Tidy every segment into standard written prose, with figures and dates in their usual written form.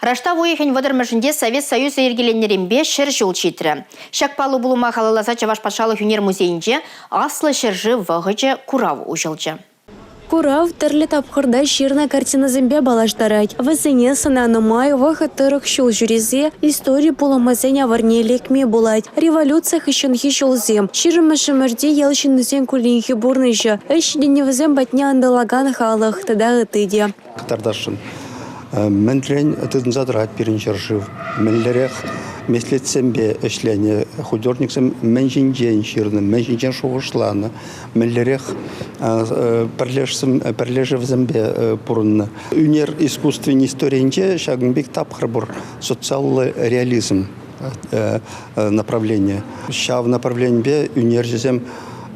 Раштав уйӑхӗн вӑтӑрмӗшӗнче Совет Союзӗ йӗркеленнӗренпе 100 ҫул ҫитрӗ. Ҫак паллӑ пулӑма халалласа Чӑваш патшалӑх ӳнер музейӗнче «Аслӑ ҫӗршыв вӑхӑчӗ» курав уҫӑлчӗ. Курав тӗрлӗ тапхӑрта ҫырнӑ картинӑсемпе паллаштарать. Вӗсене сӑнанӑ май вӑхӑт тӑрӑх ҫул ҫӳресе истори пулӑмӗсен авӑрне лекме пулать. Революци хыҫҫӑнхи ҫулсем, 20-мӗш ӗмӗрти ял ҫыннисен кулленхи пурнӑҫӗ, ӗҫ ҫитӗнӗвӗсем патне ӑнтӑлакан халӑх тата ытти те. Кӑтартасшӑн. Мӗнрен тытӑнса тӑрать пирӗн ҫӗршыв? Мӗнлерех меслетсемпе ӗҫленӗ художниксем мӗн ҫинчен ҫырнӑ, мӗн ҫинчен шухӑшланӑ, мӗнлерех пӗрлешӗвсемпе пурӑннӑ. Ӳнер искусствин историйӗнче ҫакӑн пек тапхӑр пур социаллӑ реализм направлени. Ҫав направленипе ӳнерҫӗсем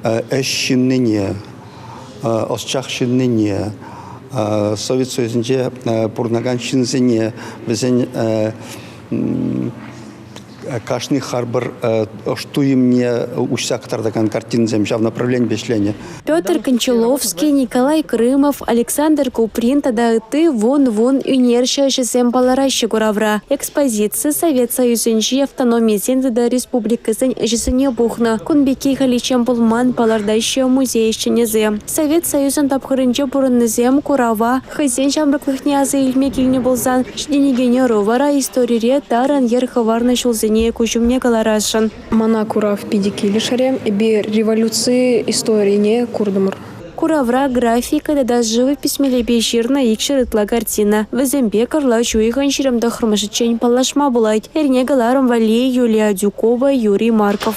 ӗҫ ҫыннине ӑсчах ҫыннине, Совет Союзӗнче пурӑнакан ҫынсене вӗсен кашни харпӑр ӑш туйӑмне уҫса кӑтартакан картинӑсем ҫав направленипе ӗҫленӗ. Петр Кончаловский, Николай Крымов, Александр Куприн тата ытти вун-вун ӳнерҫӗ ӗҫӗсем палӑраҫҫӗ куравра. Экспозици Совет Союзӗнчи автономисен тата республикӑсен ӗҫӗсене пухнӑ. Кун пекки халиччен пулман, палӑртаҫҫӗ музей ӗҫченӗсем. Совет Союзӗн тапхӑрӗнче пурӑннисем курава хӑйсен ҫамрӑклӑхне аса илме килнӗ пулсан, ҫитӗнекен ӑру вара историре тарӑн йӗр хӑварнӑ ҫулсене куҫ умне кӑларасшӑн. Мана курав питӗ килӗшрӗ. Эпир революци историне куртӑмӑр. Куравра графика тата живопись мелӗпе ҫырнӑ 200 ытла картина. Вӗсемпе кӑрлач уйӑхӗн 29-мӗшӗччен паллашма пулать. Эрне кӑларӑм валли Юлия Адюкова, Юрий Марков.